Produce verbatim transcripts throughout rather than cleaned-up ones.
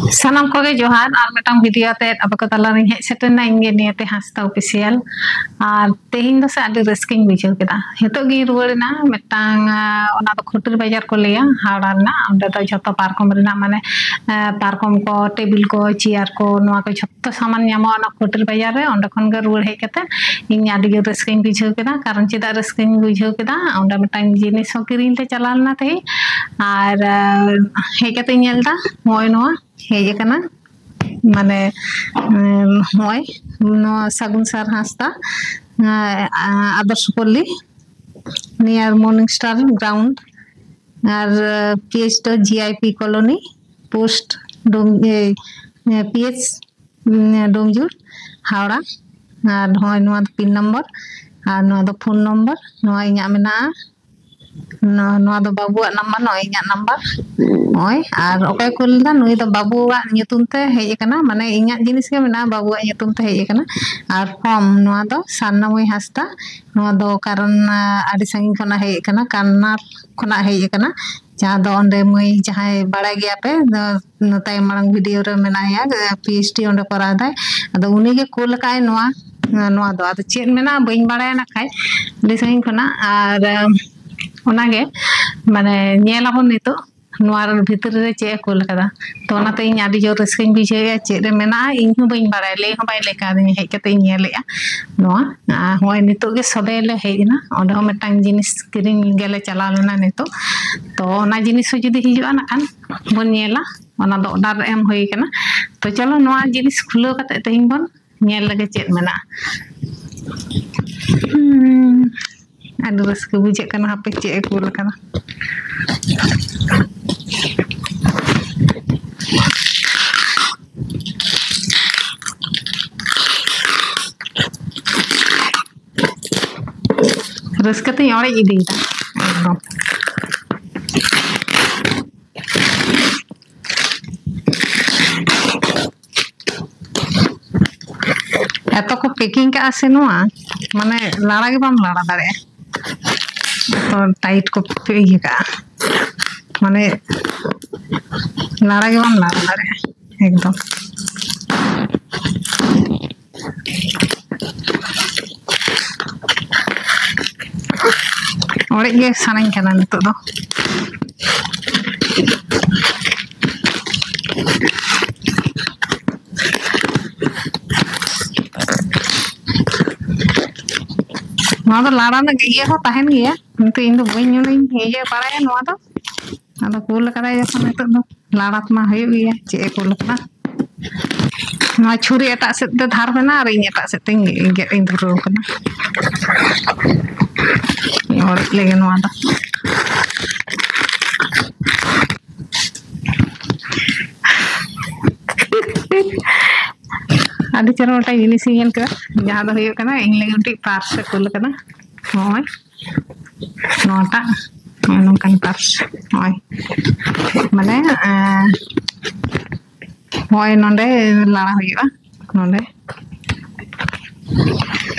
ᱥᱟᱱᱟᱢ ᱠᱚᱜᱮ ᱡᱚᱦᱟᱨ᱾ ᱟᱨ ᱢᱤᱫᱴᱟᱝ ᱵᱷᱤᱰᱤᱭᱳ ᱟᱛᱮ ᱟᱯᱮ ᱠᱚ ᱛᱟᱞᱟᱨᱤᱧ ᱦᱮᱡ ᱥᱮᱴᱮᱨ ᱮᱱᱟ, ᱤᱧ ᱜᱮ ᱱᱤᱭᱟᱹᱛᱮ ᱦᱟᱸᱥᱫᱟ ᱚᱯᱷᱤᱥᱤᱭᱟᱞ᱾ ᱟᱨ ᱛᱮᱦᱮᱧ ᱫᱚ ᱥᱮ ᱟᱹᱰᱤ ᱨᱟᱹᱥᱠᱟᱹᱧ ᱵᱩᱡᱷᱟᱹᱣ ᱠᱮᱫᱟ᱾ ᱱᱤᱛᱚᱜ ᱜᱤᱧ ᱨᱩᱣᱟᱹᱲ ᱮᱱᱟ ᱢᱤᱫᱴᱟᱝ, ᱟᱸ, ᱚᱱᱟ ᱫᱚ ᱠᱷᱩᱴᱩᱨ ᱵᱟᱡᱟᱨ ᱠᱚ ᱞᱟᱹᱭᱟ ᱦᱟᱣᱲᱟ ᱨᱮᱱᱟᱜ᱾ ᱚᱸᱰᱮ ᱫᱚ ᱡᱷᱚᱛᱚ ᱯᱟᱨᱠᱚᱢ ᱨᱮᱱᱟᱜ, ᱢᱟᱱᱮ, ᱟᱸ, ᱯᱟᱨᱠᱚᱢ ᱠᱚ, ᱴᱮᱵᱤᱞ ᱠᱚ, ᱪᱮᱭᱟᱨ ᱠᱚ, ᱱᱚᱣᱟ ᱠᱚ ᱡᱷᱚᱛᱚ ᱥᱟᱢᱟᱱ ᱧᱟᱢᱚᱜᱼᱟ ᱚᱱᱟ ᱠᱷᱩᱴᱩᱨ ᱵᱟᱡᱟᱨ ᱨᱮ᱾ ᱚᱸᱰᱮ ᱠᱷᱚᱱ ᱜᱮ ᱨᱩᱣᱟᱹᱲ ᱦᱮᱡ ᱠᱟᱛᱮ ᱤᱧ ᱟᱹᱰᱤ ᱡᱳᱨ ᱨᱟᱹᱥᱠᱟᱹᱧ ᱵᱩᱡᱷᱟᱹᱣ ᱠᱮᱫᱟ᱾ ᱠᱟᱨᱚᱱ ᱪᱮᱫᱟᱜ ᱨᱟᱹᱥᱠᱟᱹᱧ ᱵᱩᱡᱷᱟᱹᱣ ᱠᱮᱫᱟ? ᱚᱸᱰᱮ ᱢᱤᱫᱴᱟᱝ ᱡᱤᱱᱤᱥ ᱦᱚᱸ ᱠᱤᱨᱤᱧ ᱞᱮ ᱪᱟᱞᱟᱣ ᱞᱮᱱᱟ ᱛᱮᱦᱮᱧ, ᱟᱨ, ᱟᱸ, ᱦᱮᱡ ᱠᱟᱛᱮ ᱧᱮᱞ ᱮᱫᱟ ᱱᱚᱜᱼᱚᱭ ᱱᱚᱣᱟ ᱦᱮᱡ ᱟᱠᱟᱱᱟ᱾ ᱢᱟᱱᱮ, ᱩᱸ, ᱱᱚᱜᱼᱚᱭ ᱱᱚᱣᱟ ᱥᱟᱹᱜᱩᱱ ᱥᱟᱨ ᱦᱟᱸᱥᱫᱟ, ᱟᱸ, ᱟᱫᱚᱨᱥᱚ ᱯᱚᱞᱞᱤ, near Morning Star ground, ᱟᱨ, ᱟᱸ, ᱯᱤ ᱮᱭᱤᱪ ᱫᱚ G I P colony, post ᱰᱳᱢ-, ᱮ, ᱮ, ᱯᱤ ᱮᱭᱤᱪ, ᱩᱸ, ᱰᱳᱢᱡᱩᱲ, ᱦᱟᱣᱲᱟ᱾ ᱟᱨ ᱱᱚᱜᱼᱚᱭ ᱱᱚᱣᱟ ᱫᱚ ᱯᱤᱱ ᱱᱚᱢᱵᱚᱨ, ᱟᱨ ᱱᱚᱣᱟ ᱫᱚ ᱯᱷᱳᱱ ᱱᱚᱢᱵᱚᱨ, ᱱᱚᱣᱟ ᱤᱧᱟᱹᱜ ᱢᱮᱱᱟᱜᱼᱟ᱾ ᱱᱚᱣᱟ, ᱱᱚᱣᱟ ᱫᱚ ᱵᱟᱹᱵᱩᱣᱟᱜ ᱱᱟᱢᱵᱟᱨ, ᱱᱚᱜᱼᱚᱭ ᱤᱧᱟᱹᱜ ᱱᱟᱢᱵᱟᱨ᱾ ᱱᱚᱜᱼᱚᱭ, ᱟᱨ ᱚᱠᱚᱭ ᱠᱩᱞ ᱞᱮᱫᱟ? ᱱᱩᱭ ᱫᱚ ᱵᱟᱹᱵᱩᱣᱟᱜ ᱧᱩᱛᱩᱢ ᱛᱮ ᱦᱮᱡ ᱟᱠᱟᱱᱟ, ᱢᱟᱱᱮ ᱤᱧᱟᱹᱜ ᱡᱤᱱᱤᱥ ᱜᱮ ᱢᱮᱱᱟᱜᱼᱟ, ᱵᱟᱹᱵᱩᱣᱟᱜ ᱧᱩᱛᱩᱢ ᱛᱮ ᱦᱮᱡ ᱟᱠᱟᱱᱟ᱾ ᱟᱨ ᱯᱷᱚᱨᱢ, ᱱᱚᱣᱟ ᱫᱚ ᱥᱟᱨᱱᱟᱢᱚᱭ ᱦᱟᱸᱥᱫᱟ, ᱱᱚᱣᱟ ᱫᱚ ᱠᱟᱨᱚᱱ, ᱟᱸ, ᱟᱹᱰᱤ ᱥᱟᱺᱜᱤᱧ ᱠᱷᱚᱱᱟᱜ ᱦᱮᱡ ᱟᱠᱟᱱᱟ, ᱠᱟᱱᱱᱟᱲ ᱠᱷᱚᱱᱟᱜ ᱦᱮᱡ ᱟᱠᱟᱱᱟ, ᱡᱟᱦᱟᱸ ᱫᱚ ᱚᱸᱰᱮ ᱢᱟᱹᱭ ᱡᱟᱦᱟᱸᱭ ᱵᱟᱲᱟᱭ ᱜᱮᱭᱟ ᱯᱮ, ᱫᱚ ᱛᱟᱭᱚᱢ ᱢᱟᱲᱟᱝ ᱵᱷᱤᱰᱤᱭᱳ ᱨᱮ ᱢᱮᱱᱟᱭᱟ, ᱯᱤ ᱮᱭᱤᱪ ᱰᱤ ᱚᱸᱰᱮ ᱠᱚᱨᱟᱣ ᱫᱟᱭ᱾ ᱟᱫᱚ ᱩᱱᱤ ᱜᱮ ᱠᱩᱞ ᱟᱠᱟᱫ ᱟᱭ ᱱᱚᱣᱟ, ᱱᱚᱣᱟ ᱫᱚ᱾ ᱟᱫᱚ ᱪᱮᱫ ᱢᱮᱱᱟᱜᱼᱟ ᱵᱟᱹᱧ ᱵᱟᱲᱟᱭᱟ ᱱᱟᱜ ᱠᱷᱟᱡ, ᱟᱹᱰᱤ ᱥᱟᱺᱜᱤᱧ ᱠᱷᱚᱱᱟᱜ᱾ ᱟᱨ, ᱟᱸ, ᱚᱱᱟᱜᱮ, ᱢᱟᱱᱮ, ᱧᱮᱞ ᱟᱵᱚᱱ ᱱᱤᱛᱚᱜ ᱱᱚᱣᱟ ᱨᱮ ᱵᱷᱤᱛᱨᱤ ᱨᱮ ᱪᱮᱫ ᱮ ᱠᱩᱞ ᱟᱠᱟᱫᱟ᱾ ᱛᱚ ᱚᱱᱟᱛᱮ ᱤᱧ ᱟᱹᱰᱤ ᱡᱳᱨ ᱨᱟᱹᱥᱠᱟᱹᱧ ᱵᱩᱡᱷᱟᱹᱣᱮᱫᱼᱟ᱾ ᱪᱮᱫ ᱨᱮ ᱢᱮᱱᱟᱜᱼᱟ ᱤᱧ ᱦᱚᱸ ᱵᱟᱹᱧ ᱵᱟᱲᱟᱭᱟ, ᱞᱟᱹᱭ ᱦᱚᱸ ᱵᱟᱭ ᱞᱟᱹᱭ ᱠᱟᱣᱫᱤᱧᱟ᱾ ᱦᱮᱡ ᱠᱟᱛᱮ ᱤᱧ ᱧᱮᱞᱮᱫᱼᱟ ᱱᱚᱣᱟ᱾ ᱟᱨ ᱦᱚᱸᱜᱼᱚᱭ ᱱᱤᱛᱚᱜ ᱜᱮ ᱥᱚᱵᱮ ᱞᱮ ᱦᱮᱡ ᱮᱱᱟ, ᱚᱸᱰᱮ ᱦᱚᱸ ᱢᱤᱫᱴᱟᱝ ᱡᱤᱱᱤᱥ ᱠᱤᱨᱤᱧ ᱜᱮᱞᱮ ᱪᱟᱞᱟᱣ ᱞᱮᱱᱟ ᱱᱤᱛᱚᱜ᱾ ᱛᱚ ᱚᱱᱟ ᱡᱤᱱᱤᱥ ᱦᱚᱸ ᱡᱩᱫᱤ ᱦᱤᱡᱩᱜᱼᱟ ᱱᱟᱜ ᱠᱷᱟᱱ ᱵᱚᱱ ᱧᱮᱞᱟ, ᱚᱱᱟ ᱫᱚ ᱚᱰᱟᱨ ᱮᱢ ᱦᱩᱭ ᱠᱟᱱᱟ᱾ ᱛᱚ ᱪᱚᱞᱚ ᱱᱚᱣᱟ ᱡᱤᱱᱤᱥ ᱠᱷᱩᱞᱟᱹᱣ ᱠᱟᱛᱮ ᱛᱮᱦᱮᱧ ᱵᱚᱱ ᱧᱮᱞ ᱞᱮᱜᱮ ᱪᱮᱫ ᱢᱮᱱᱟᱜᱼᱟ᱾ ᱦᱩᱸ, ᱟᱹᱰᱤ ᱨᱟᱹᱥᱠᱟᱹ ᱵᱩᱡᱷᱟᱹᱜ ᱠᱟᱱᱟ᱾ ᱦᱟᱯᱮ ᱪᱮᱫ ᱮ ᱠᱩᱞ ᱟᱠᱟᱱᱟ᱾ ᱨᱟᱹᱥᱠᱟᱹ ᱛᱤᱧ ᱚᱲᱮᱡ ᱤᱫᱤᱭᱮᱫᱟ ᱮᱠᱫᱚᱢ᱾ ᱮᱛᱚ ᱠᱚ ᱯᱮᱠᱤᱝ ᱠᱟᱜᱼᱟ ᱥᱮ ᱱᱚᱣᱟ, ᱢᱟᱱᱮ ᱞᱟᱲᱟ ᱜᱮ ᱵᱟᱢ ᱞᱟᱲᱟ ᱫᱟᱲᱮᱭᱟᱜᱼᱟ᱾ ᱮᱛᱚ ᱴᱟᱭᱤᱴ ᱠᱚ ᱤᱭᱟᱹ ᱠᱟᱜᱼᱟ, ᱢᱟᱱᱮ ᱞᱟᱲᱟ ᱜᱮ ᱵᱟᱢ ᱞᱟᱲᱟ ᱫᱟᱲᱮᱭᱟᱜᱼᱟ᱾ ᱮᱠᱫᱚᱢ᱾ ᱚᱲᱮᱡ ᱜᱮ ᱥᱟᱱᱟᱧ ᱠᱟᱱᱟ ᱱᱤᱛᱚᱜ ᱫᱚ᱾ ᱱᱚᱣᱟ ᱫᱚ ᱞᱟᱲᱟ ᱨᱮᱱᱟᱜ ᱤᱭᱟᱹ ᱦᱚᱸ ᱛᱟᱦᱮᱱ ᱜᱮᱭᱟ, ᱠᱤᱱᱛᱩ ᱤᱧ ᱫᱚ ᱵᱟᱹᱧ ᱧᱩ-, ᱤᱭᱟᱹ ᱵᱟᱲᱟᱭᱟ ᱱᱚᱣᱟ ᱫᱚ᱾ ᱟᱫᱚ ᱠᱩᱞ ᱠᱟᱫᱟᱭ ᱡᱚᱠᱷᱚᱱ ᱱᱤᱛᱚᱜ ᱫᱚ ᱞᱟᱲᱟᱛ ᱢᱟ ᱦᱩᱭᱩᱜ ᱜᱮᱭᱟ, ᱪᱮᱫ ᱮ ᱠᱩᱞ ᱠᱟᱫᱟ᱾ ᱱᱚᱣᱟ ᱪᱷᱩᱨᱤ ᱮᱴᱟᱜ ᱥᱮᱫ ᱛᱮ ᱫᱷᱟᱨ ᱢᱮᱱᱟᱜᱼᱟ ᱟᱨ ᱤᱧ ᱮᱴᱟᱜ ᱥᱮᱫ ᱛᱮᱧ ᱜᱮᱫ ᱤᱧ ᱫᱷᱩᱨᱟᱹᱣ ᱠᱟᱱᱟ᱾ ᱚᱲᱮᱡ ᱞᱮᱜᱮ ᱱᱚᱣᱟ ᱫᱚ᱾ ᱟᱹᱰᱤ ᱪᱮᱦᱨᱟ ᱢᱤᱫᱴᱟᱝ ᱡᱤᱱᱤᱥ ᱤᱧ ᱧᱮᱞ ᱠᱮᱫᱟ, ᱡᱟᱦᱟᱸ ᱫᱚ ᱦᱩᱭᱩᱜ ᱠᱟᱱᱟ ᱤᱧ ᱞᱟᱹᱜᱤᱫ ᱢᱤᱫᱴᱤᱡ ᱯᱟᱨᱥ ᱮ ᱠᱩᱞ ᱠᱟᱫᱟ᱾ ᱱᱚᱜᱼᱚᱭ ᱱᱚᱣᱟᱴᱟᱜ, ᱱᱚᱜᱼᱚᱭ ᱱᱚᱝᱠᱟᱱ ᱯᱟᱨᱥ᱾ ᱱᱚᱜᱼᱚᱭ ᱢᱟᱱᱮ, ᱮᱸ, ᱱᱚᱜᱼᱚᱭ ᱱᱚᱰᱮ ᱞᱟᱲᱟ ᱦᱩᱭᱩᱜᱼᱟ, ᱱᱚᱰᱮ᱾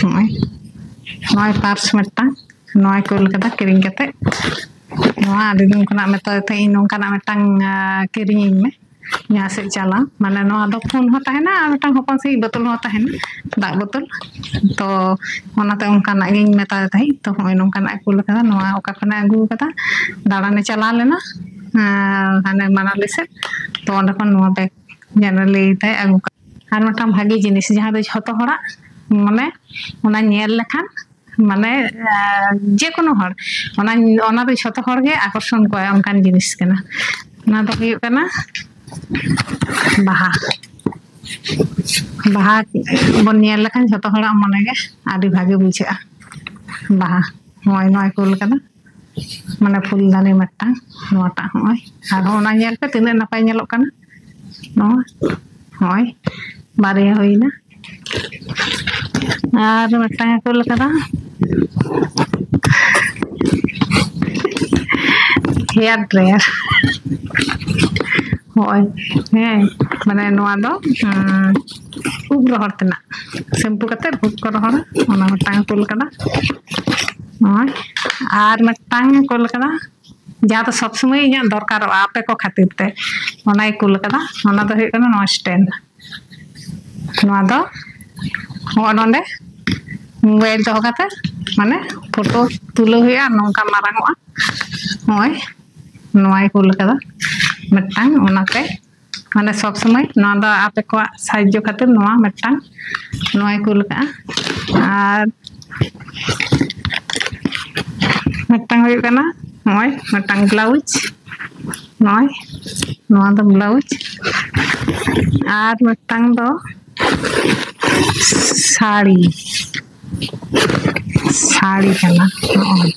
ᱱᱚᱜᱼᱚᱭ, ᱱᱚᱜᱼᱚᱭ ᱯᱟᱨᱥ ᱢᱤᱫᱴᱟᱝ, ᱱᱚᱣᱟᱭ ᱠᱩᱞ ᱠᱟᱫᱟ ᱠᱤᱨᱤᱧ ᱠᱟᱛᱮ᱾ ᱱᱚᱣᱟ ᱟᱹᱰᱤ ᱫᱤᱱ ᱠᱷᱚᱱᱟᱜ ᱢᱮᱛᱟᱫᱤ ᱛᱟᱦᱮᱸᱫ ᱤᱧ, ᱱᱚᱝᱠᱟᱱᱟᱜ ᱢᱤᱫᱴᱟᱝ, ᱟᱸ, ᱠᱤᱨᱤᱧ ᱟᱹᱧ ᱢᱮ᱾ ᱡᱟᱦᱟᱸ ᱥᱮᱫ ᱪᱟᱞᱟᱣ, ᱢᱟᱱᱮ ᱱᱚᱣᱟ ᱫᱚ ᱯᱷᱳᱱ ᱦᱚᱸ ᱛᱟᱦᱮᱱᱟ ᱟᱨ ᱢᱤᱫᱴᱟᱝ ᱦᱚᱯᱚᱱ ᱥᱟᱺᱦᱤᱡ ᱵᱳᱛᱚᱞ ᱦᱚᱸ ᱛᱟᱦᱮᱱᱟ, ᱫᱟᱜ ᱵᱳᱛᱚᱞ᱾ ᱛᱚ ᱚᱱᱟᱛᱮ ᱚᱱᱠᱟᱱᱟᱜ ᱜᱤᱧ ᱢᱮᱛᱟᱫᱤ ᱛᱟᱦᱮᱸᱫ᱾ ᱛᱚ ᱦᱚᱸᱜᱼᱚᱭ ᱱᱚᱝᱠᱟᱱᱟᱜ ᱮ ᱠᱩᱞ ᱠᱟᱫᱟ᱾ ᱱᱚᱣᱟ ᱚᱠᱟ ᱠᱷᱚᱱᱮ ᱟᱹᱜᱩ ᱠᱟᱫᱟ? ᱫᱟᱬᱟᱱᱮ ᱪᱟᱞᱟᱣ ᱞᱮᱱᱟ, ᱟᱨ ᱦᱟᱱᱮ ᱢᱟᱱᱟᱞᱤ ᱥᱮᱫ᱾ ᱛᱚ ᱚᱸᱰᱮ ᱠᱷᱚᱱ ᱱᱚᱣᱟ ᱵᱮᱜᱽ ᱡᱮᱱᱚ ᱞᱟᱹᱭ ᱛᱟᱭ ᱟᱹᱜᱩ ᱠᱟᱜ᱾ ᱟᱨ ᱢᱤᱫᱴᱟᱝ ᱵᱷᱟᱜᱮ ᱡᱤᱱᱤᱥ, ᱡᱟᱦᱟᱸ ᱫᱚ ᱡᱷᱚᱛᱚ ᱦᱚᱲᱟᱜ, ᱢᱟᱱᱮ, ᱚᱱᱟ ᱧᱮᱞ ᱞᱮᱠᱷᱟᱱ, ᱢᱟᱱᱮ, ᱟᱸ, ᱡᱮᱠᱳᱱᱳ ᱦᱚᱲ ᱚᱱᱟ, ᱚᱱᱟ ᱫᱚ ᱡᱷᱚᱛᱚ ᱦᱚᱲ ᱜᱮ ᱟᱠᱚᱨᱥᱚᱱ ᱠᱚᱣᱟᱭ, ᱚᱱᱠᱟᱱ ᱡᱤᱱᱤᱥ ᱠᱟᱱᱟ᱾ ᱚᱱᱟ ᱫᱚ ᱦᱩᱭᱩᱜ ᱠᱟᱱᱟ ᱵᱟᱦᱟ᱾ ᱵᱟᱦᱟ ᱵᱚᱱ ᱧᱮᱞ ᱞᱮᱠᱷᱟᱱ ᱡᱷᱚᱛᱚ ᱦᱚᱲᱟᱜ ᱢᱚᱱᱮ ᱜᱮ ᱟᱹᱰᱤ ᱵᱷᱟᱜᱮ ᱵᱩᱡᱷᱟᱹᱜᱼᱟ᱾ ᱵᱟᱦᱟ ᱱᱚᱜᱼᱚᱭ ᱱᱚᱣᱟᱭ ᱠᱩᱞ ᱠᱟᱫᱟ, ᱢᱟᱱᱮ ᱯᱷᱩᱞᱫᱟᱱᱤ ᱢᱤᱫᱴᱟᱝ, ᱱᱚᱣᱟᱴᱟᱜ ᱦᱚᱸᱜᱼᱚᱭ᱾ ᱟᱨᱦᱚᱸ ᱚᱱᱟ ᱧᱮᱞ ᱯᱮ ᱛᱤᱱᱟᱹᱜ ᱱᱟᱯᱟᱭ ᱧᱮᱞᱚᱜ ᱠᱟᱱᱟ᱾ ᱱᱚᱣᱟ ᱦᱚᱸᱜᱼᱚᱭ ᱵᱟᱨᱭᱟ ᱦᱩᱭᱱᱟ᱾ ᱟᱨ ᱢᱤᱫᱴᱟᱝ ᱮ ᱠᱩᱞ ᱠᱟᱫᱟ ᱦᱮᱭᱟᱨ ᱰᱨᱟᱭᱟᱨ᱾ ᱦᱚᱸᱜᱼᱚᱭ, ᱦᱮᱸ, ᱢᱟᱱᱮ ᱱᱚᱣᱟ ᱫᱚ, ᱩᱸ, ᱩᱵ ᱨᱚᱦᱚᱲ ᱛᱮᱱᱟᱜ, ᱥᱮᱢᱯᱩ ᱠᱟᱛᱮ ᱩᱵ ᱠᱚ ᱨᱚᱦᱚᱲᱟ, ᱚᱱᱟ ᱢᱤᱫᱴᱟᱝ ᱮ ᱠᱩᱞ ᱠᱟᱫᱟ᱾ ᱱᱚᱜᱼᱚᱭ, ᱟᱨ ᱢᱤᱫᱴᱟᱝ ᱮ ᱠᱩᱞ ᱠᱟᱫᱟ᱾ ᱡᱟᱦᱟᱸ ᱫᱚ ᱥᱚᱵᱽ ᱥᱚᱢᱚᱭ ᱤᱧᱟᱹᱜ ᱫᱚᱨᱠᱟᱨᱚᱜᱼᱟ ᱟᱯᱮ ᱠᱚ ᱠᱷᱟᱹᱛᱤᱨ ᱛᱮ, ᱚᱱᱟᱭ ᱠᱩᱞ ᱠᱟᱫᱟ᱾ ᱚᱱᱟ ᱫᱚ ᱦᱩᱭᱩᱜ ᱠᱟᱱᱟ ᱱᱚᱣᱟ stand᱾ ᱱᱚᱣᱟ ᱫᱚ ᱦᱚᱸᱜᱼᱚ ᱱᱚᱰᱮ ᱢᱳᱵᱟᱭᱤᱞ ᱫᱚᱦᱚ ᱠᱟᱛᱮ, ᱢᱟᱱᱮ, ᱯᱷᱳᱴᱳ ᱛᱩᱞᱟᱹᱣ ᱦᱩᱭᱩᱜᱼᱟ, ᱱᱚᱝᱠᱟ ᱢᱟᱨᱟᱝ ᱚᱜᱼᱟ᱾ ᱱᱚᱜᱼᱚᱭ ᱱᱚᱣᱟᱭ ᱠᱩᱞ ᱠᱟᱫᱟ ᱢᱤᱫᱴᱟᱝ, ᱚᱱᱟᱛᱮ, ᱢᱟᱱᱮ, ᱥᱚᱵᱽ ᱥᱚᱢᱚᱭ ᱱᱚᱣᱟ ᱫᱚ ᱟᱯᱮ ᱠᱚᱣᱟᱜ ᱥᱟᱦᱟᱡᱽᱡᱚ ᱠᱷᱟᱹᱛᱤᱨ ᱱᱚᱣᱟ ᱢᱤᱫᱴᱟᱝ ᱱᱚᱣᱟᱭ ᱠᱩᱞ ᱠᱟᱜᱼᱟ᱾ ᱟᱨ ᱢᱤᱫᱴᱟᱝ ᱦᱩᱭᱩᱜ ᱠᱟᱱᱟ ᱱᱚᱜᱼᱚᱭ ᱢᱤᱫᱴᱟᱝ ᱵᱞᱟᱣᱩᱡᱽ, ᱱᱚᱜᱼᱚᱭ ᱱᱚᱣᱟ ᱫᱚ ᱵᱞᱟᱣᱩᱡᱽ, ᱟᱨ ᱢᱤᱫᱴᱟᱝ ᱫᱚ ᱥᱟᱹᱲᱤ, ᱥᱟᱹᱲᱤ ᱠᱟᱱᱟ᱾ ᱱᱚᱜᱼᱚᱭ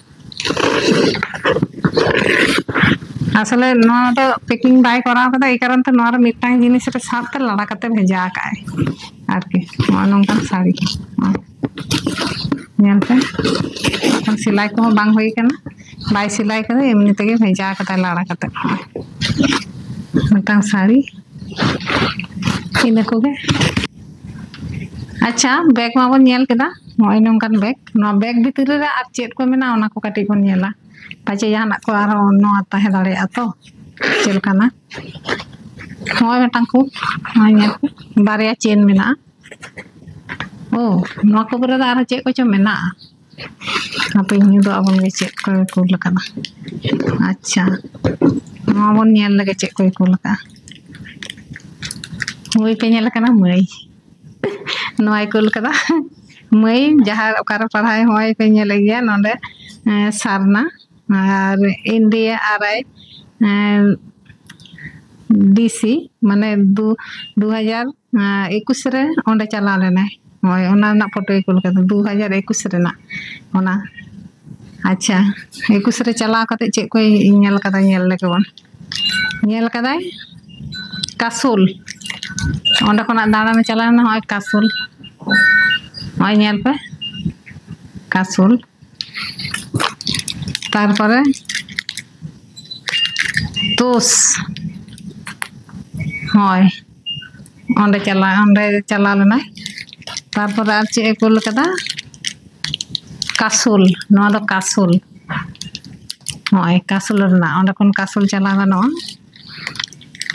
ᱟᱥᱚᱞᱮ ᱱᱚᱣᱟ ᱫᱚ packing ᱵᱟᱭ ᱠᱚᱨᱟᱣ ᱠᱟᱫᱟ, ᱮᱭ ᱠᱟᱨᱚᱱ ᱛᱮ ᱱᱚᱣᱟ ᱨᱮ ᱢᱤᱫᱴᱟᱝ ᱡᱤᱱᱤᱥ ᱨᱮ ᱥᱟᱵ ᱛᱮ ᱞᱟᱲᱟ ᱠᱟᱛᱮ ᱵᱷᱮᱡᱟ ᱟᱠᱟᱫ ᱟᱭ ᱟᱨᱠᱤ᱾ ᱱᱚᱜᱼᱚᱭ ᱱᱚᱝᱠᱟᱱ ᱥᱟᱹᱲᱤ, ᱧᱮᱞ ᱯᱮ, ᱮᱠᱷᱚᱱ ᱥᱮᱞᱟᱭ ᱠᱚᱦᱚᱸ ᱵᱟᱝ ᱦᱩᱭ ᱠᱟᱱᱟ, ᱵᱟᱭ ᱥᱮᱞᱟᱭ ᱠᱟᱫᱟ, ᱮᱢᱱᱤ ᱛᱮᱜᱮ ᱵᱷᱮᱡᱟ ᱠᱟᱫᱟᱭ ᱞᱟᱲᱟ ᱠᱟᱛᱮ᱾ ᱱᱚᱜᱼᱚᱭ ᱢᱤᱫᱴᱟᱝ ᱥᱟᱹᱲᱤ, ᱤᱱᱟᱹ ᱠᱚᱜᱮ᱾ ᱟᱪᱪᱷᱟ, ᱵᱮᱜᱽ ᱢᱟᱵᱚᱱ ᱧᱮᱞ ᱠᱮᱫᱟ, ᱱᱚᱜᱼᱚᱭ ᱱᱚᱝᱠᱟᱱ ᱵᱮᱜᱽ᱾ ᱱᱚᱣᱟ ᱵᱮᱜᱽ ᱵᱷᱤᱛᱤᱨ ᱨᱮ ᱟᱨ ᱪᱮᱫ ᱠᱚ ᱢᱮᱱᱟᱜᱼᱟ, ᱚᱱᱟ ᱠᱚ ᱠᱟᱹᱴᱤᱡ ᱵᱚᱱ ᱧᱮᱞᱟ, ᱯᱟᱪᱮ ᱡᱟᱦᱟᱱᱟᱜ ᱠᱚ ᱟᱨᱦᱚᱸ ᱱᱚᱣᱟ ᱛᱟᱦᱮᱸ ᱫᱟᱲᱮᱭᱟᱜᱼᱟ᱾ ᱛᱚ ᱪᱮᱫ ᱞᱮᱠᱟᱱᱟ? ᱱᱚᱜᱼᱚᱭ ᱢᱤᱫᱴᱟᱝ ᱠᱚ, ᱱᱚᱜᱼᱚᱭ ᱧᱮᱞ ᱯᱮ, ᱵᱟᱨᱭᱟ ᱪᱮᱱ ᱢᱮᱱᱟᱜᱼᱟ᱾ ᱳ, ᱱᱚᱣᱟ ᱠᱚ ᱯᱚᱨᱮ ᱫᱚ ᱟᱨᱦᱚᱸ ᱪᱮᱫ ᱠᱚᱪᱚ ᱢᱮᱱᱟᱜᱼᱟ᱾ ᱦᱟᱯᱮᱧ ᱩᱫᱩᱜ ᱟᱵᱚᱱ ᱜᱮ ᱪᱮᱫ ᱠᱚ ᱠᱩᱞ ᱟᱠᱟᱫᱟ᱾ ᱟᱪᱪᱷᱟ, ᱱᱚᱣᱟ ᱵᱚᱱ ᱧᱮᱞ ᱞᱮᱜᱮ ᱪᱮᱫ ᱠᱚᱭ ᱠᱩᱞ ᱟᱠᱟᱫᱟ᱾ ᱦᱳᱭ ᱯᱮ ᱧᱮᱞ ᱟᱠᱟᱱᱟ ᱢᱟᱹᱭ, ᱱᱚᱣᱟᱭ ᱠᱩᱞ ᱟᱠᱟᱫᱟ᱾ ᱢᱟᱹᱭ ᱡᱟᱦᱟᱸ ᱚᱠᱟᱨᱮ ᱯᱟᱲᱦᱟᱣ, ᱦᱚᱸᱜᱼᱚᱭ ᱯᱮ ᱧᱮᱞᱮᱫ ᱜᱮᱭᱟ ᱱᱚᱰᱮ, ᱮᱸ, ᱥᱟᱨᱱᱟ ᱟᱨ ᱤᱱᱰᱤᱭᱟ ᱟᱨ ᱟᱭ, ᱮᱸ, ᱰᱤ ᱥᱤ, ᱢᱟᱱᱮ ᱫᱩ, ᱫᱩ ᱦᱟᱡᱟᱨ ᱮᱠᱩᱥ ᱨᱮ ᱚᱸᱰᱮ ᱪᱟᱞᱟᱣ ᱞᱮᱱᱟᱭ᱾ ᱦᱳᱭ, ᱚᱱᱟ ᱨᱮᱱᱟᱜ ᱯᱷᱳᱴᱳᱭ ᱠᱩᱞ ᱠᱟᱫᱟ, ᱫᱩ ᱦᱟᱡᱟᱨ ᱮᱠᱩᱥ ᱨᱮᱱᱟᱜ ᱚᱱᱟ᱾ ᱟᱪᱪᱷᱟ, ᱮᱠᱩᱥ ᱨᱮ ᱪᱟᱞᱟᱣ ᱠᱟᱛᱮ ᱪᱮᱫ ᱠᱚᱭ ᱧᱮᱞ ᱠᱟᱫᱟ, ᱧᱮᱞ ᱞᱮᱜᱮ ᱵᱚᱱ᱾ ᱧᱮᱞ ᱠᱟᱫᱟᱭ ᱠᱟᱥᱩᱞ, ᱚᱸᱰᱮ ᱠᱷᱚᱱᱟᱜ ᱫᱟᱬᱟᱱᱮ ᱪᱟᱞᱟᱣ ᱞᱮᱱᱟ᱾ ᱦᱚᱸᱜᱼᱚᱭ ᱠᱟᱥᱩᱞ, ᱦᱚᱸᱜᱼᱚᱭ ᱧᱮᱞ ᱯᱮ, ᱠᱟᱥᱩᱞ᱾ ᱛᱟᱨᱯᱚᱨᱮ ᱛᱳᱥ, ᱦᱳᱭ, ᱚᱸᱰᱮ ᱪᱟᱞᱟᱣ, ᱚᱸᱰᱮ ᱪᱟᱞᱟᱣ ᱞᱮᱱᱟᱭ᱾ ᱛᱟᱨᱯᱚᱨᱮ ᱟᱨ ᱪᱮᱫ ᱮ ᱠᱩᱞ ᱠᱟᱫᱟ? ᱠᱟᱥᱩᱞ, ᱱᱚᱣᱟ ᱫᱚ ᱠᱟᱥᱩᱞ᱾ ᱱᱚᱜᱼᱚᱭ ᱠᱟᱥᱳᱞ ᱨᱮᱱᱟᱜ, ᱚᱸᱰᱮ ᱠᱷᱚᱱ ᱠᱟᱥᱳᱞ ᱪᱟᱞᱟᱣ ᱜᱟᱱᱚᱜᱼᱟ᱾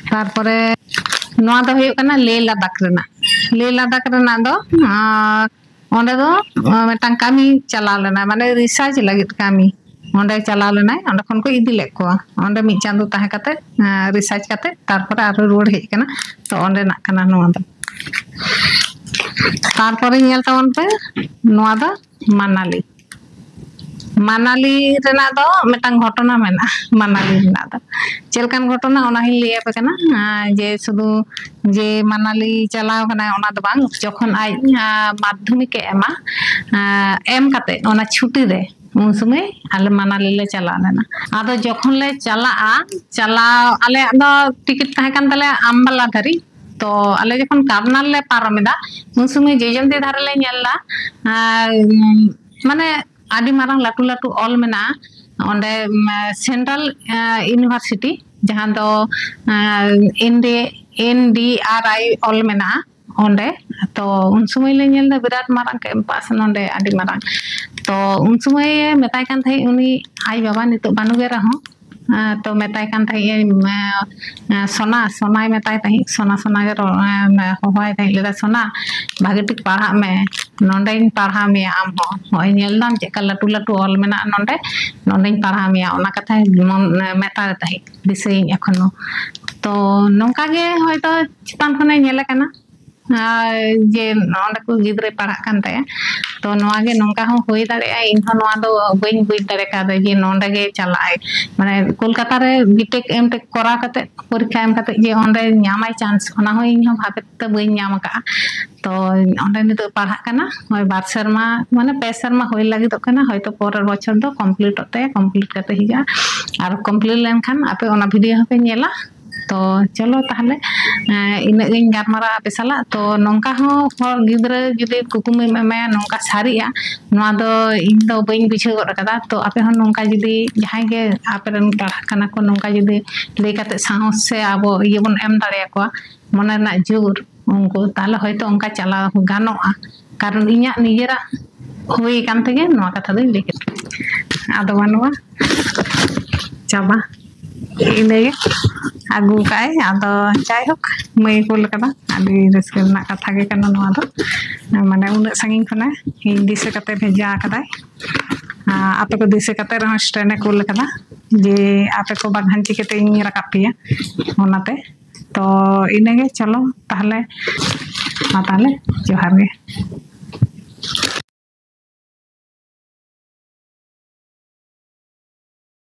ᱛᱟᱨᱯᱚᱨᱮ ᱱᱚᱣᱟ ᱫᱚ ᱦᱩᱭᱩᱜ ᱠᱟᱱᱟ ᱞᱮ ᱞᱟᱫᱟᱠᱷ ᱨᱮᱱᱟᱜ᱾ ᱞᱮ ᱞᱟᱫᱟᱠᱷ ᱨᱮᱱᱟᱜ ᱫᱚ, ᱟᱸ, ᱚᱸᱰᱮ ᱫᱚ, ᱟᱸ, ᱢᱤᱫᱴᱟᱝ ᱠᱟᱹᱢᱤ ᱪᱟᱞᱟᱣ ᱞᱮᱱᱟ, ᱢᱟᱱᱮ ᱨᱤᱥᱟᱨᱪ ᱞᱟᱹᱜᱤᱫ ᱠᱟᱹᱢᱤ᱾ ᱚᱸᱰᱮ ᱪᱟᱞᱟᱣ ᱞᱮᱱᱟᱭ, ᱚᱸᱰᱮ ᱠᱷᱚᱱ ᱠᱚ ᱤᱫᱤ ᱞᱮᱫ ᱠᱚᱣᱟ᱾ ᱚᱸᱰᱮ ᱢᱤᱫ ᱪᱟᱸᱫᱳ ᱛᱟᱦᱮᱸ ᱠᱟᱛᱮ, ᱟᱸ, ᱨᱤᱥᱟᱨᱪ ᱠᱟᱛᱮ ᱛᱟᱨᱯᱚᱨᱮ ᱟᱨᱦᱚᱸ ᱨᱩᱣᱟᱹᱲ ᱦᱮᱡ ᱠᱟᱱᱟ᱾ ᱛᱚ ᱚᱸᱰᱮᱱᱟᱜ ᱠᱟᱱᱟ ᱱᱚᱣᱟ ᱫᱚ᱾ ᱛᱟᱨᱯᱚᱨᱮ ᱧᱮᱞ ᱛᱟᱵᱚᱱ ᱯᱮ, ᱱᱚᱣᱟ ᱫᱚ ᱢᱟᱱᱟᱞᱤ᱾ ᱢᱟᱱᱟᱞᱤ ᱨᱮᱱᱟᱜ ᱫᱚ ᱢᱤᱫᱴᱟᱝ ᱜᱷᱚᱴᱚᱱᱟ ᱢᱮᱱᱟᱜᱼᱟ᱾ ᱢᱟᱱᱟᱞᱤ ᱨᱮᱱᱟᱜ ᱫᱚ ᱪᱮᱫ ᱞᱮᱠᱟᱱ ᱜᱷᱚᱴᱚᱱᱟ, ᱚᱱᱟ ᱦᱚᱸᱧ ᱞᱟᱹᱭ ᱟᱯᱮ ᱠᱟᱱᱟ᱾ ᱟᱸ, ᱡᱮ ᱥᱩᱫᱷᱩ ᱡᱮ ᱢᱟᱱᱟᱞᱤ ᱪᱟᱞᱟᱣ ᱠᱟᱱᱟᱭ, ᱚᱱᱟ ᱫᱚ ᱵᱟᱝ, ᱡᱚᱠᱷᱚᱱ ᱟᱡ, ᱟᱸ, ᱢᱟᱫᱽᱫᱷᱚᱢᱤᱠ ᱮ ᱮᱢᱟ, ᱟᱸ, ᱮᱢ ᱠᱟᱛᱮ ᱚᱱᱟ ᱪᱷᱩᱴᱤ ᱨᱮ ᱩᱱ ᱥᱚᱢᱚᱭ ᱟᱞᱮ ᱢᱟᱱᱟᱞᱤ ᱞᱮ ᱪᱟᱞᱟᱣ ᱞᱮᱱᱟ᱾ ᱟᱫᱚ ᱡᱚᱠᱷᱚᱱ ᱞᱮ ᱪᱟᱞᱟᱜᱼᱟ, ᱪᱟᱞᱟᱣ, ᱟᱞᱮᱭᱟᱜ ᱫᱚ ᱴᱤᱠᱤᱴ ᱛᱟᱦᱮᱸ ᱠᱟᱱ ᱛᱟᱞᱮᱭᱟ ᱟᱢᱵᱟᱞᱟ ᱫᱷᱟᱹᱨᱤᱡ᱾ ᱛᱚ ᱟᱞᱮ ᱡᱚᱠᱷᱚᱱ ᱠᱟᱨᱱᱟᱞ ᱞᱮ ᱯᱟᱨᱚᱢ ᱮᱫᱟ, ᱩᱱ ᱥᱚᱢᱚᱭ ᱡᱚᱡᱚᱱᱛᱤ ᱫᱷᱟᱨᱮ ᱞᱮ ᱧᱮᱞ ᱮᱫᱟ, ᱟᱨ, ᱩᱢ, ᱢᱟᱱᱮ ᱟᱹᱰᱤ ᱢᱟᱨᱟᱝ ᱞᱟᱹᱴᱩ ᱞᱟᱹᱴᱩ ᱚᱞ ᱢᱮᱱᱟᱜᱼᱟ ᱚᱸᱰᱮ, ᱩᱢ, ᱥᱮᱱᱴᱨᱟᱞ, ᱟᱸ, ᱤᱭᱩᱱᱤᱵᱷᱟᱨᱥᱤᱴᱤ, ᱡᱟᱦᱟᱸ ᱫᱚ, ᱟᱸ, ᱮᱱ ᱰᱤ, ᱮᱱ ᱰᱤ ᱟᱨ ᱟᱭ ᱚᱞ ᱢᱮᱱᱟᱜᱼᱟ ᱚᱸᱰᱮ᱾ ᱛᱚ ᱩᱱ ᱥᱚᱢᱚᱭ ᱞᱮ ᱧᱮᱞ ᱮᱫᱟ ᱵᱤᱨᱟᱴ ᱢᱟᱨᱟᱝ ᱠᱮᱢᱯᱟᱥ ᱱᱚᱸᱰᱮ, ᱟᱹᱰᱤ ᱢᱟᱨᱟᱝ᱾ ᱛᱚ ᱩᱱ ᱥᱚᱢᱚᱭᱮ ᱢᱮᱛᱟᱭ ᱠᱟᱱ ᱛᱟᱦᱮᱸᱫ ᱩᱱᱤ ᱟᱡ ᱵᱟᱵᱟ, ᱱᱤᱛᱚᱜ ᱵᱟᱹᱱᱩᱜ ᱮ ᱨᱮᱦᱚᱸ, ᱟᱸ, ᱛᱚ ᱢᱮᱛᱟᱭ ᱠᱟᱱ ᱛᱟᱦᱮᱸᱫ ᱟᱹᱧ, ᱟᱸ, ᱥᱳᱱᱟ, ᱥᱳᱱᱟᱭ ᱢᱮᱛᱟᱭ ᱛᱟᱦᱮᱸᱫ, ᱥᱳᱱᱟ, ᱥᱳᱱᱟ ᱜᱮ ᱨᱚ-, ᱟᱸ, ᱦᱚᱦᱚᱭ ᱛᱟᱦᱮᱸᱫ, ᱞᱟᱹᱭᱫᱟ, "ᱥᱳᱱᱟ, ᱵᱷᱟᱜᱮ ᱴᱷᱤᱠ ᱯᱟᱲᱦᱟᱜ ᱢᱮ, ᱱᱚᱸᱰᱮᱧ ᱯᱟᱲᱦᱟᱣ ᱢᱮᱭᱟ ᱟᱢ ᱦᱚᱸ, ᱱᱚᱜᱼᱚᱭ ᱧᱮᱞ ᱫᱟᱢ ᱪᱮᱫᱠᱟ ᱞᱟᱹᱴᱩ ᱞᱟᱹᱴᱩ ᱚᱞ ᱢᱮᱱᱟᱜᱼᱟ ᱱᱚᱸᱰᱮ, ᱱᱚᱸᱰᱮᱧ ᱯᱟᱲᱦᱟᱣ ᱢᱮᱭᱟ", ᱚᱱᱟ ᱠᱟᱛᱷᱟᱭ ᱢᱚᱱ-, ᱢᱮᱛᱟᱭ ᱛᱟᱦᱮᱸᱫ, ᱫᱤᱥᱟᱹᱭᱟᱹᱧ ᱮᱠᱷᱚᱱᱳ᱾ ᱛᱚ ᱱᱚᱝᱠᱟ ᱜᱮ ᱦᱚᱭᱛᱚ ᱪᱮᱛᱟᱱ ᱠᱷᱚᱱᱮ ᱧᱮᱞᱮ ᱠᱟᱱᱟ᱾ ᱟᱨ ᱡᱮ ᱚᱸᱰᱮ ᱠᱚ ᱜᱤᱫᱽᱨᱟᱹᱭ ᱯᱟᱲᱦᱟᱜ ᱠᱟᱱ ᱛᱟᱭᱟ᱾ ᱛᱚ ᱱᱚᱣᱟ ᱜᱮ ᱱᱚᱝᱠᱟ ᱦᱚᱸ ᱦᱩᱭ ᱫᱟᱲᱮᱭᱟᱜᱼᱟ, ᱤᱧ ᱦᱚᱸ ᱱᱚᱣᱟ ᱫᱚ ᱵᱟᱹᱧ ᱵᱩᱡᱽ ᱫᱟᱲᱮ ᱠᱟᱣᱫᱟ ᱡᱮ ᱱᱚᱸᱰᱮ ᱜᱮ ᱪᱟᱞᱟᱜᱼᱟᱭ, ᱢᱟᱱᱮ ᱠᱳᱞᱠᱟᱛᱟ ᱨᱮ ᱵᱤᱴᱮᱠ ᱮᱢᱴᱮᱠ ᱠᱚᱨᱟᱣ ᱠᱟᱛᱮ, ᱯᱚᱨᱤᱠᱠᱷᱟ ᱮᱢ ᱠᱟᱛᱮ ᱡᱮ ᱚᱸᱰᱮ ᱧᱟᱢᱟᱭ ᱪᱟᱱᱥ, ᱚᱱᱟ ᱦᱚᱸ ᱤᱧ ᱦᱚᱸ ᱵᱷᱟᱵᱮ ᱛᱮ ᱵᱟᱹᱧ ᱧᱟᱢ ᱟᱠᱟᱫᱼᱟ᱾ ᱛᱚ ᱚᱸᱰᱮ ᱱᱤᱛᱚᱜ ᱯᱟᱲᱦᱟᱜ ᱠᱟᱱᱟ, ᱱᱚᱜᱼᱚᱭ ᱵᱟᱨ ᱥᱮᱨᱢᱟ, ᱢᱟᱱᱮ ᱯᱮ ᱥᱮᱨᱢᱟ ᱦᱩᱭ ᱞᱟᱹᱜᱤᱫᱚᱜ ᱠᱟᱱᱟ, ᱦᱚᱭᱛᱚ ᱯᱚᱨᱮᱨ ᱵᱚᱪᱷᱚᱨ ᱫᱚ ᱠᱚᱢᱯᱞᱤᱴᱚᱜ ᱛᱟᱭᱟ, ᱠᱚᱢᱯᱞᱤᱴ ᱠᱟᱛᱮ ᱦᱤᱡᱩᱜᱼᱟ᱾ ᱟᱨ ᱠᱚᱢᱯᱞᱤᱴ ᱞᱮᱱᱠᱷᱟᱱ ᱟᱯᱮ ᱚᱱᱟ ᱵᱷᱤᱰᱤᱭᱳ ᱦᱚᱸᱯᱮ ᱧᱮᱞᱟ᱾ ᱛᱚ ᱪᱚᱞᱚ ᱛᱟᱦᱞᱮ, ᱮᱸ, ᱤᱱᱟᱹᱜ ᱜᱤᱧ ᱜᱟᱞᱢᱟᱨᱟᱣᱟ ᱟᱯᱮ ᱥᱟᱞᱟᱜ᱾ ᱛᱚ ᱱᱚᱝᱠᱟ ᱦᱚᱸ ᱦᱚᱲ ᱜᱤᱫᱽᱨᱟᱹ ᱡᱩᱫᱤ ᱠᱩᱠᱢᱩᱢ ᱮᱢᱟᱭᱟ, ᱱᱚᱝᱠᱟ ᱥᱟᱹᱨᱤᱜᱼᱟ, ᱱᱚᱣᱟ ᱫᱚ ᱤᱧ ᱫᱚ ᱵᱟᱹᱧ ᱵᱩᱡᱷᱟᱹᱣ ᱜᱚᱫ ᱠᱟᱫᱟ᱾ ᱛᱚ ᱟᱯᱮ ᱦᱚᱸ ᱱᱚᱝᱠᱟ ᱡᱩᱫᱤ ᱡᱟᱦᱟᱸᱭ ᱜᱮ ᱟᱯᱮ ᱨᱮᱱ ᱯᱟᱲᱦᱟᱜ ᱠᱟᱱᱟ ᱠᱚ, ᱱᱚᱝᱠᱟ ᱡᱩᱫᱤ ᱞᱟᱹᱭ ᱠᱟᱛᱮ ᱥᱟᱦᱚᱥ ᱥᱮ ᱟᱵᱚ ᱤᱭᱟᱹ ᱵᱚᱱ ᱮᱢ ᱫᱟᱲᱮᱭᱟᱠᱚᱣᱟ, ᱢᱚᱱᱮ ᱨᱮᱱᱟᱜ ᱡᱳᱨ ᱩᱱᱠᱩ, ᱛᱟᱦᱞᱮ ᱦᱚᱭᱛᱳ ᱚᱱᱠᱟ ᱪᱟᱞᱟᱣ ᱜᱟᱱᱚᱜᱼᱟ᱾ ᱠᱟᱨᱚᱱ ᱤᱧᱟᱹᱜ ᱱᱤᱡᱮᱨᱟᱜ ᱦᱩᱭ ᱟᱠᱟᱱ ᱛᱮᱜᱮ ᱱᱚᱣᱟ ᱠᱟᱛᱷᱟ ᱫᱚᱧ ᱞᱟᱹᱭ ᱠᱮᱫᱟ᱾ ᱟᱫᱚ ᱵᱟᱹᱱᱩᱜᱼᱟ, ᱪᱟᱵᱟ᱾ ᱤᱱᱟᱹᱜᱮ ᱟᱹᱜᱩ ᱠᱟᱜᱼᱟᱭ᱾ ᱟᱫᱚ ᱡᱟᱭᱦᱳᱠ, ᱢᱟᱹᱭ ᱠᱩᱞ ᱠᱟᱫᱟ, ᱟᱹᱰᱤ ᱨᱟᱹᱥᱠᱟᱹ ᱨᱮᱱᱟᱜ ᱠᱟᱛᱷᱟ ᱜᱮ ᱠᱟᱱᱟ ᱱᱚᱣᱟ ᱫᱚ᱾ ᱢᱟᱱᱮ ᱩᱱᱟᱹᱜ ᱥᱟᱺᱜᱤᱧ ᱠᱷᱚᱱᱟᱜ ᱤᱧ ᱫᱤᱥᱟᱹ ᱠᱟᱛᱮ ᱵᱷᱮᱡᱟ ᱠᱟᱫᱟᱭ᱾ ᱟᱨ ᱟᱯᱮ ᱠᱚ ᱫᱤᱥᱟᱹ ᱠᱟᱛᱮ ᱨᱮᱦᱚᱸ ᱥᱴᱮᱱᱮ ᱠᱩᱞ ᱠᱟᱫᱟ, ᱡᱮ ᱟᱯᱮ ᱠᱚ ᱵᱟᱝᱠᱷᱟᱱ ᱪᱤᱠᱟᱹᱛᱮ ᱤᱧ ᱨᱟᱠᱟᱵ ᱯᱮᱭᱟ ᱚᱱᱟᱛᱮ᱾ ᱛᱚ ᱤᱱᱟᱹᱜᱮ, ᱪᱚᱞᱚ ᱛᱟᱦᱞᱮ, ᱢᱟ ᱛᱟᱦᱞᱮ, ᱡᱚᱦᱟᱨ ᱜᱮ᱾